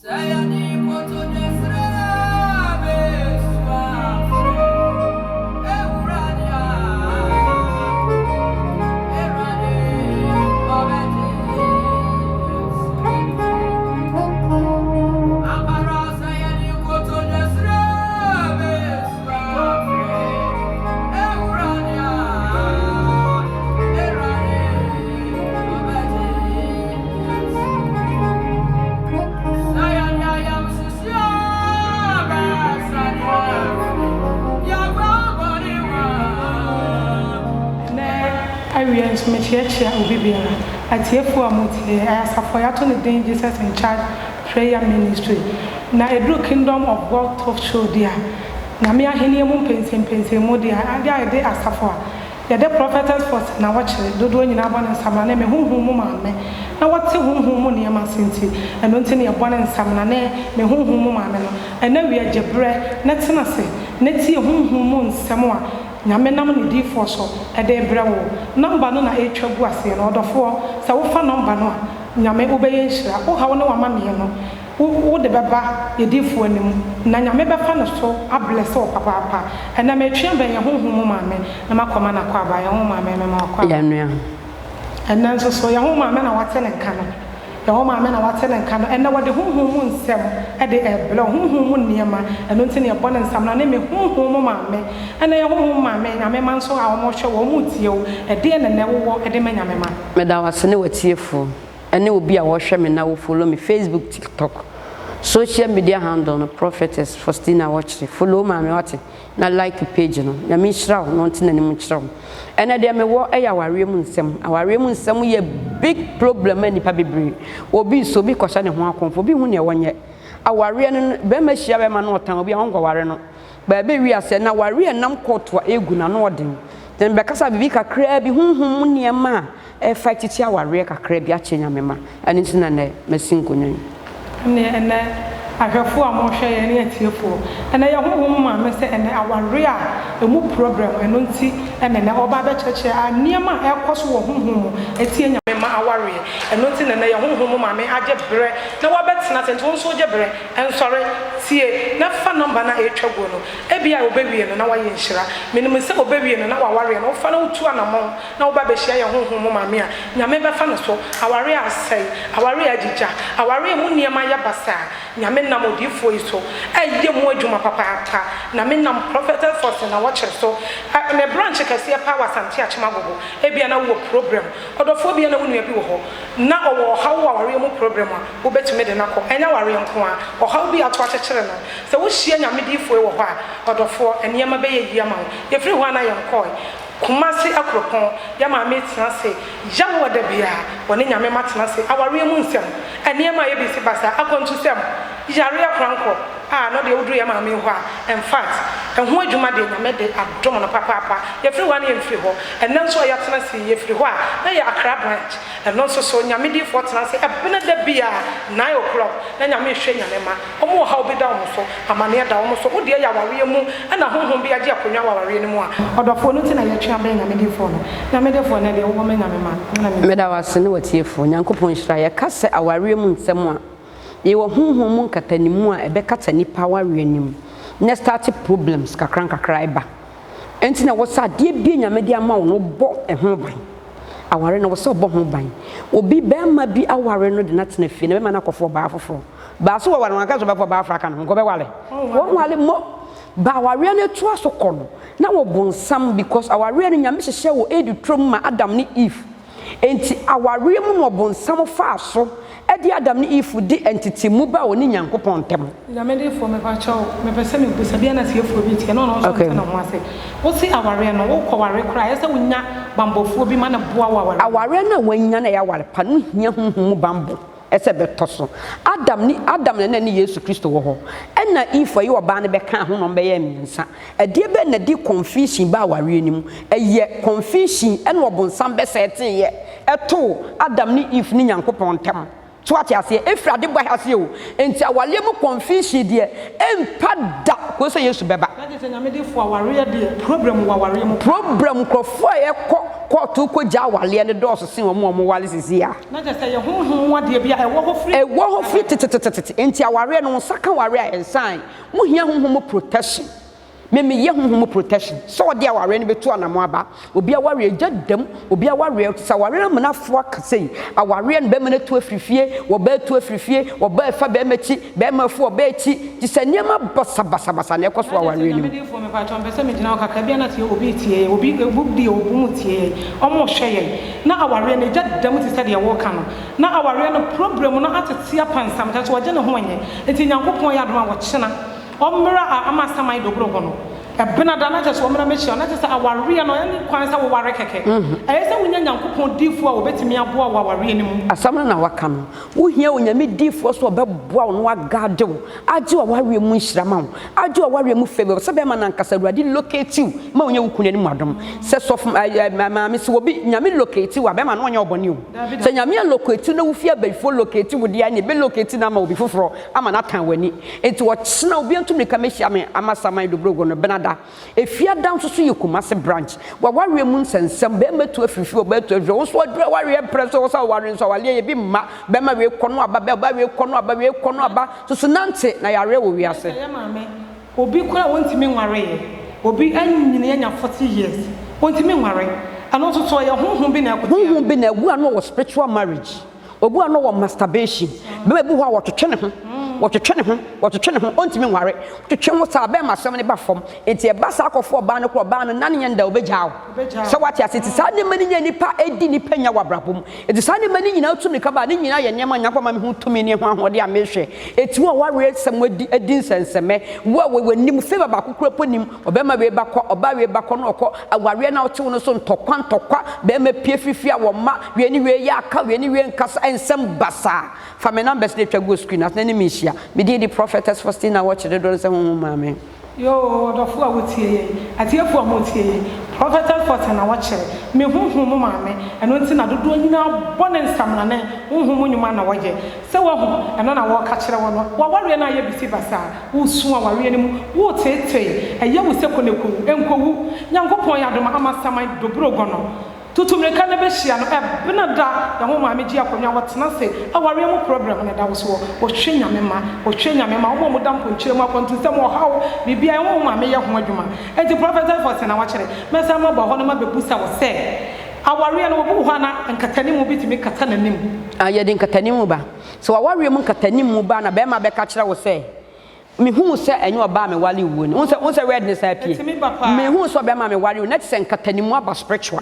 Ɛnnɛ awia nso mekyeakyea obi biara, atiefoɔ a motie yɛn, asafo a yɛato no din Jesus in Charge Prayer Ministry. Na ɛduru Kingdom of God Talk Show deɛ a, Nyame ahennie mu mpɛnsɛmpɛnsɛmu deɛ a, adeɛ a yɛde asafo a Yɛde Prophetess Force na wɔkyere dodoɔ nyinaa bɔ ne nsamena ne me honhom mu maame na wɔte honhom mu nneɛma ase nti, ɛno nti na yɛbɔ ne nsamena ne me honhom mu maame no. Ɛnɛ wia gye berɛ na tena ase na tie honhom mu nsɛm a Nyame nam ne diyifoɔ so de rebrɛ wo. Number no na ɛretwa gu aseɛ no, ɔdɔfoɔ sɛ wofa number no a, Nyame wobɛyɛ nhyira. Wo haw ne w'amaneɛ no, Wo wo de bɛba yɛ difoɔ anim na Nyame bɛfa no so ablɛse wo papaapa. Ɛnɛ metwe abɛn yɛ honhom mu maame na makɔ ma no akwaaba, yɛ ho maame mema wo akwaaba. Yɛ nua. Ɛnɛ nso so yɛ ho maame na wate ne nka no, yɛ ho maame na wate ne nka no, ɛnɛ wɔde honhom mu nsɛm de ɛrebrɛ wo, honhom mu nneɛma, ɛno nti na yɛbɔ ne nsamena ne me honhom mu maame, ɛnɛ yɛ honhom mu maame, Nyame mma nso a wɔhwɛ wo, wɔretie wo, ɛdeɛn na ɛnɛ wowɔ de ma Nyame mma? Meda wo ase ne w'atiefoɔ. Ɛne obi a wɔhwɛ me na wo follow me Facebook TikTok social media handle no prophetess Faustina Wɔkyere follow maame wate na like page no Nyame nhyira wo na ɔnte n'anim nkyerɛ wo ɛnɛ deɛ mewɔ ɛyɛ awareɛ mu nsɛm awareɛ mu nsɛm yɛ big problem ma nnipa bebree obi so obi kɔhyɛ ne ho akɔmfo obi hu neɛ wɔnyɛ awareɛ no bɛrima hyia bɛrima no ɔtan obi a ɔnkɔware no baabi wiase na awareɛ nam kɔɔto a ɛgu n'ano ɔden then bɛkasa biribi kakraa bi honhom mu nneɛma a Ɛfa titi awareɛ kakra bi akyɛ Nyame ma ɛno nti na nɛ masi nkonwa yi. Ɛneɛ ɛnɛ ahwɛfoɔ a mohwɛ yɛn ne atiefoɔ ɛnɛ yɛ honhom maame sɛ ɛnɛ awareɛ a ɛmu problem ɛno nti ɛna ɛnɛ ɔba abɛkyerɛkyerɛ a nneɛma a ɛkɔ so wɔ honhom mu ɛtie Nyame ma awareɛ ɛno nti na ɛnɛ yɛ honhom mu maame agye berɛ na wabɛtena ase nti wo nso wogye berɛ nsɔre tie na fa number no a ɛretwa guo no ebia ɔbɛwie no na wayɛ nhyira menim sɛ ɔbɛwie no na wawareɛ no wofa na wotu anamɔn na woba bɛhyia yɛn honhom mu maame a, Nyame bɛfa no so, awareɛ a asɛe, awareɛ a agyigya, awareɛ a ɛmu nneɛma ayɛ basaa, Nyame nam odiyifoɔ yi so ɛyɛ mu adwuma papaapa, Nyame nam Prophetess Faustina Wɔkyere so, ɛ, ne branch kɛseɛ paa wɔ Asante Akyem Agogo, ebia na wowɔ probrɛm, ɔdɔfoɔ bia na wo nua bi wɔ hɔ, na ɔwɔ ɔhaw wɔ awareɛ mu probrɛm a, wobɛtumi de no akɔ, ɛnyɛ awareɛ nko ara, ɔhaw bi a ato akyekyere no, sɛ wohyia Nyame diyifoɔ yi wɔ hɔ a, ɔdɔfoɔ, nneɛma bɛyɛ yie ama wo, yɛfiri hɔ a na yɛnkɔɔe. Kumasi Akuropɔn, yɛ maame tena ase yaw wɔ da biara, wɔne Nyame ma tena ase, awareɛ mu nsɛm, nneɛma a yɛ bisi basaa, akwantusɛm, yareɛ korankorɔ a no deɛ woduru yɛ maame hɔ a, infact ɛho adwuma deɛ Nyame de adom no papaapa, yɛfiri hɔ a na yɛmfiri hɔ, ɛnnɛ nso a yɛatena ase yi yɛfiri hɔ a na yɛ Accra branch, ɛno nso so Nyame diifoɔ tena ase ɛbena da biara nine o'clock na Nyame rehwɛ Nyame ma. Wɔn ɔhaw bi da wɔn so, amaneɛ da wɔn so, wo deɛ yɛ awareɛ mu na honhom bi agye akonnwa wɔ awareɛ no mu a. Ɔdɔfoɔ, ɛno nti na yɛtwe abɛn Nyame difoɔ no. Nyame difoɔ, ɛnnɛ deɛ wowɔ ma Nyame ma, ɛno na me. Meda wo ase ne w'atiefoɔ. Nyankopɔn nhyira. Yɛka sɛ awareɛ mu nsɛm a, yɛwɔ honhom mu nkatanimu a ɛbɛkata nipa awareɛ no mu na ɛstarte problems kakra nkakra ɛba. Ɛnti na ɛwɔ sɛ adeɛ bi a Nyame de ama wo no wobɔ ɛho ban. Aware no ɛwɔ sɛ wobɔ ho ban. Obi, bɛɛma bi aware no de no atena fie na bɛɛma no akɔfa ɔbaa foforɔ. Baa so wɔware no anka sɛ ɔbɛfa ɔbaa afra aka ne ho nka ɔbɛware. Wɔnware mmɔ. Ba awareɛ no toa so kɔ no na wɔ bonsam because awareɛ no Nyame hyehyɛ wɔ Eden turom ma Adam ne Eve. Enti awareɛ mu na ɔbonsam faa so de Adam ne Eve de ntetemu baa ɔne Nyankopɔn ntam. Nyame difoɔ mepakyɛw mepɛ sɛ mebusa bia na tiefoɔ bi tie na ɔno nso nte ne ho ase. Wose awareɛ no wokɔ ware koraa ɛyɛ sɛ wonya banbɔfoɔ bi ma no boa wo awareɛ mu. Awareɛ no a wanya no a ɛyɛ aware pa no hia honhom mu banbɔ. sɛ bɛtɔ so. Adam ne Adam na na ɛne Yesu Kristo wɔ hɔ. Ɛna Eve a ɔyɛ ɔbaa no bɛkaa ho na wɔbɛyɛɛ mmiɛnsa. Ɛdeɛ bɛn na ɛde confusion baa awareɛ no mu? Ɛyɛ confusion ɛna ɔbonsam bɛsɛɛteeɛ ɛtoo Adam ne Eve ne Nyankopɔn ntam. So wate aseɛ? Ɛfiri adebɔ aseɛ o. Enti awareɛ mu confusion deɛ ɛmpa da kɔsi sɛ Yesu bɛba. Na kyerɛ sɛ Nyame defoɔ awareɛ deɛ problem wɔ awareɛ mu paa. Problem nkurɔfoɔ a yɛkɔ. kɔɔto kɔgya awaleɛ no dɔɔso sen wɔn a wɔwale seesei a. Na kyerɛ sɛ ɛyɛ honhom mu adeɛ bi a ɛwɔ hɔ firi. Ɛwɔ hɔ firi tetetetete. Enti awareɛ no, wo nsa ka awareɛ a, ɛnsan. Mohia honhom mu protection. Me meyɛ honhom mu protection sɛ ɔde awareɛ no bɛtu anamɔ aba. Obi awareɛ gya da mu, obi awareɛ te sɛ awareɛ no amena afoa ka sei. Awareɛ no bɛrima no atu afiri fie, ɔbaa atu afiri fie, ɔbaa ɛfa bɛrima akyi, bɛrima afu ɔbaa akyi. Te sɛ nneɛma basabasabasa na ɛkɔ so Na kyerɛ sɛ awareɛ no Nyame mu. difoɔ mepakyɛw mpɛ sɛ megyina hɔ kakra bia na sɛ obi retie yɛn obi obi deɛ obu mu tie yɛn ɔmo rehwɛ yɛn na awareɛ no egya da mu te sɛ deɛ woka no na awareɛ no problem no atete apansam kyerɛ sɛ ɔgye ne ho nyɛ nti Nyankopɔn yɛ adom a ɔkyena Ɔmmra a ama asaman doboro hɔ no, ɛbena da na kyerɛ sɛ ɔmmra mmɛhyia wo. Na kyerɛ sɛ awareɛ no, ɛnni kwan sɛ woware kɛkɛ. Ɛyɛ sɛ wonya Nyankopɔn difoɔ a ɔbɛtumi aboa wo awareɛ no mu. Asɛm no na waka no. Wohia Onyame difoɔ sɛ ɔbɛboa wo na waguide wo, agye w'awareɛ mu nhyira ma wo, agye w'awareɛ mu favour. Sɛ bɛrima no ankasa, Awurade locate wo ma ɔnya wo kunu anim adom. Sɛ sɔfo, ɛɛ, maame, sɛ obi, Nyame locate wo a, bɛrima no ɔnyɛ wo bɔne o. Sɛ Nyame alocate wo na wofie abayifoɔ locate wo deɛ a, ɛnneɛ ɛbɛ locate no ama obi foforɔ ama no atan w'ani. Enti ɔkyena obi nto mirika mɛhyia me ama saman dobrogo no benada. Efiada nso so yɛ Kumasi branch. W'awareɛ mu nsɛnsɛm, bɛɛma tu afiri fie ɔbaa tu afiri fie, wo nso aduru awareɛ mprɛ so, wo sɛ woware nso awaleɛ yɛ bi mma, bɛɛma wei kɔ no aba, ɔbaa wei kɔ no aba, wei kɔ no aba, susu nante na yareɛ wɔ wiase. Sɛ yɛ maame, obi koraa a ɔntumi nwareeɛ, obi anyini anya 40 years, ɔntumi nware, ɛno nso so ɛyɛ honhom bi na ɛko tia no. Honhom bi na ɛwu a na ɔwɔ spiritual marriage. Obi wɔ hɔ a na ɔwɔ masturbation. Bɛrima bi wɔ hɔ a wɔtwetwe ne ho, wɔtwetwe ne ho, wɔtwetwe ne ho, ɔntumi nware. Twetwe ho saa, bɛrima asɛm no ba fam. Nti ɛba saa kɔfo ɔbaa no korɔ, ɔbaa no nna no nyɛ no da, ɔbɛgyaa wo. Sɛ wate ase? Nti saa nneɛma no nyɛ nipa ɛdi nipa nya wɔ abrabɔ mu. Nti saa nneɛma no nyinaa tu mirika ba a, ne nyinaa yɛ nneɛma a Nyankopɔn ama me ho tumi ne ho ahoɔden a mehwɛ. Eti wo a w'aweɛ sɛm adi adi nsɛnsɛmɛ, wo a w'anim favor baako koraa mpo nnim, Ɔbɛrima wei ba kɔ, ɔbaa wei ba kɔ na ɔkɔ, awareɛ no a wote wo no so ntɔkwa ntɔkwa, bɛrima pue firi fie a wɔmma, wei ne wei yɛ aka, wei ne wei nkasa, nsɛm basaa. Fa me numbers no atwa gu screen ase na ne me nhyia. Me din de Prophetess Faustina Wɔkye dodoɔ no sɛ Honhom Maame. Yoo, ɔdɔfoɔ a wotie yɛn, atiefoɔ a motie yɛn, Prophetess Faustina Wɔkyere, me honhom mu maame, ɛno nti na dodoɔ nyinaa bɔ ne nsamena ne honhom mu nnwuma na wɔyɛ. Sɛ woahu, ɛno na wɔreka kyerɛ wo no, w'awareɛ no ayɛ bisi basaa. Woresu awareɛ no mu, woreteetee, ɛyɛ wo sɛ kɔ na kɔwu, ɛnkɔwu. Nyankopɔn yɛ adom a amasaman dobro gɔ no. Tutu mmirika na bɛhyia no, ɛbena da yɛn ho maame gye akonnwa, wɔtena ase, awareɛ mu problem na ɛda wo soɔ. Wɔhwɛ Nyame mma, wɔhwɛ Nyame mma, wɔn a wɔda mponkyerɛ mu, akwantusɛm, ɔhaw, biribiara, yɛn ho maame yɛ ho adwuma. Enti Prophetess Faustina Wakyere, mɛsan maba hɔ na mabɛbusa wo sɛ, awareɛ no, obi wɔ hɔ a na nkatanimu bi tumi kata n'anim? Ah, yɛde nkatanimu ba. Sɛ w'awareɛ mu nkatanimu ba na barima bɛka kyerɛ wo sɛ, Mehuu sɛ ɛnyɛ ɔbaa a mewaree wuo ni. Wohu sɛ, wohu sɛ word no san pue? Ɛtumi ba paa. Mehuu sɛ ɔbarima a mewaree wo, na te sɛ nkatanimu aba spiritual.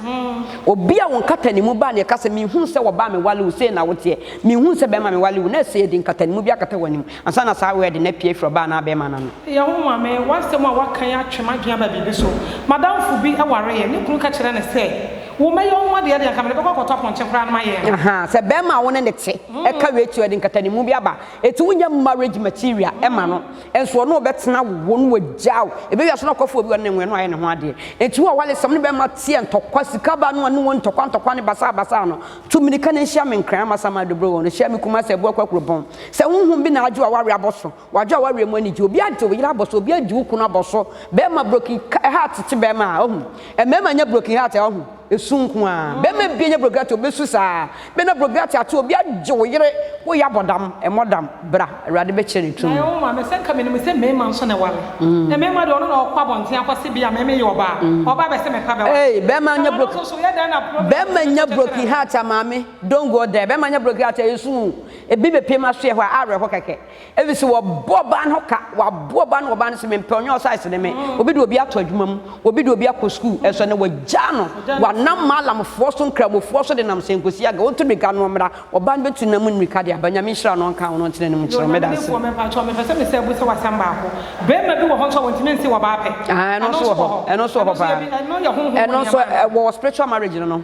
Obi a wo nkatanimu ba na ɛka sɛ, Mehuu sɛ ɔbaa a mewaree wo, sei na woteɛ. Mehuu sɛ barima a mewaree wo, na ɛsɛ yɛde nkatanimu bi akata w'anim ansa na saa word no apue afiri ɔbaa anaa barima no ano. Yɛ ho maame, w'asɛm a woaka yi atwe m'adwene aba biribi so. M'adamfo bi wareeɛ, ne kunu ka kyerɛɛ no sɛ, Wo mɛyɛ wo ho adeɛ deɛ anka mede bɛkɔ akɔtɔ apɔnkye koraa na mayɛ no. Ahaa, sɛ bɛɛma a wo ne no te ɛka wei ti ɔde nkatanimu bi aba eti wo nyɛ marriage material ɛma no nso ɔne wo bɛtena wo no wagyaa wo ebe wia so na ɔkɔfa obi ɔne ne nwɛ no ayɛ ne ho adeɛ eti wo awalesɛm ne bɛɛma teɛ ntɔkwa sika ba no ɔne wo ntɔkwa ntɔkwa ne basaa basaa no tu mirika na nhyia me nkran ama sama adobro wɔ no hyia me Kumasi abua kwa kuropɔn sɛ honhom bi na agye w'aware abɔ so wagye w'awareɛ mu anigye obi agye wo yere abɔ so obi agye wo kunu abɔ so bɛɛma broken heart kye bɛɛma a ɔhu mmarima nya broken heart a ɔhu esu nko ara bɛɛma bi nya broken heart obesu saa bɛ na broken heart ato obi agye wo yere woyɛ abɔdam ɛmɔ dam bra awurade bɛkyerɛ ne Na tumi. ɛwɔ mu maame sɛ nka menim sɛ mmarima nso na ɛware na mmarima deɛ ɔno na ɔkɔ abɔnten akɔse bia me meyɛ ɔbaa ɔbaa bɛse me pa bɛware Hey, bɛɛma na nya ɔno broken nso so yɛ dɛn na problem bɛɛma no nya kyekyere broken no. heart a maame don't go there bɛɛma nya broken heart a esu o ebi bɛpie ma so yɛ hɔ a awerɛho kɛkɛ. Efisɛ wɔbɔ ɔbaa no ho ka, wɔaboa ɔbaa no, ɔbaa no sɛ mempɛ, ɔnyɛ ɔsaese ne me. Obi de obi ato adwuma mu, obi de obi akɔ sukuu, ɛsɔ no wɔagyaa no, wɔanam maalamfoɔ so, nkramofoɔ so de nam sɛ nkosi aga, ɔntu mmirika no ɔmmra, ɔbaa no bɛtu nam mmirika de aba. Nyame nhyira no, ɔnka wo no, ɔntena ne mu Yoo nkyerɛ wo. Meda ase. Nyame difoɔ mepakyɛw mepɛ sɛ mesan busa wo asɛm baako barima bi wɔ hɔ nso a wɔntumi nse ɔbaa pɛ Ah, ɛno ɛno nso nso wɔ wɔ hɔ, hɔ ɛno nso wɔ ɛno hɔ nso paa. yɛ bi ɛno yɛ honhom mu Ɛno nso nneɛma anaa? ɛwɔ spiritual marriage no no.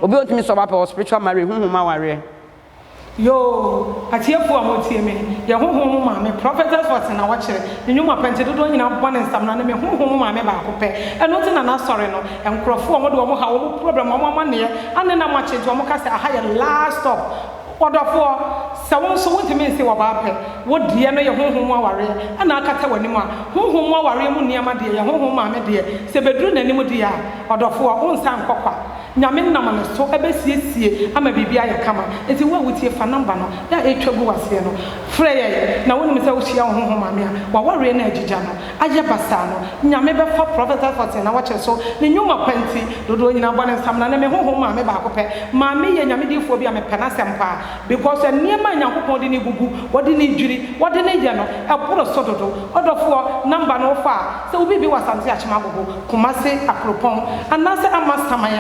Obi a ɔntumi nse ɔbaa pɛ wɔ spiritual marriage, honhom awareɛ. Yoo, atiefo a motie me, yɛ honhom mu maame, Prophetess Faustina Wɔkyere, ne nnwuma pa nti dodoɔ nyinaa bɔ ne nsamena ne me honhom mu maame baako pɛ. Ɛno nti na n'asɔre no, nkorɔfoɔ a wɔde wɔn haw, wɔn problem, wɔn amaneɛ anenam akyi nti wɔka sɛ aha yɛ last stop. Ɔdɔfoɔ, sɛ wo nso wontumi nse ɔbaa pɛ, wo deɛ no yɛ honhom mu awareɛ na akata w'anim a, honhom mu awareɛ mu nneɛma deɛ yɛ honhom maame deɛ, sɛ ɛbɛduru n'anim deɛ a, ɔdɔfoɔ, wonsan nkɔ kwa. Nyame nam ne so bɛsiesie ama biribi ayɛ kama. Nti wo a wotie fa number no yɛ a ɛtwa gu waseɛ no frɛ yɛn na wonim sɛ wohyia wo honhom maame a wawareɛ no agyigya no ayɛ basaa no Nyame bɛfa Prophetess Fortune na wakyɛ so ne nwuma pa nti dodoɔ nyinaa bɔ ne nsamena ne me honhom maame baako pɛ maame yɛ Nyame diifoɔ bi a mepɛ nasɛm paa because nneɛma a Nyankopɔn de no gugu wɔde no dwiri wɔde no yɛ no ɛboro so dodo ɔdɔfoɔ number no wofa a sɛ wo biribi wɔ Asante Akyem Agogo Kumase Akuropɔn anaasɛ Amasaman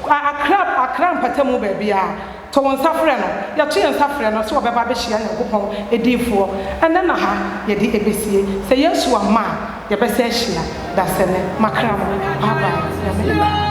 a Accra Accra mpatamu baabiara To wo nsa frɛ no. Yɛto yɛn nsa frɛ no sɛ ɔbɛba abɛhyia Nyankopɔn adiyifoɔ. Ɛnnɛ na ha yɛde ɛbɛsie. Sɛ Yesu amma a, yɛbɛsan ahyia dasani. Makra mo. Bye bye. Nyame nhyira.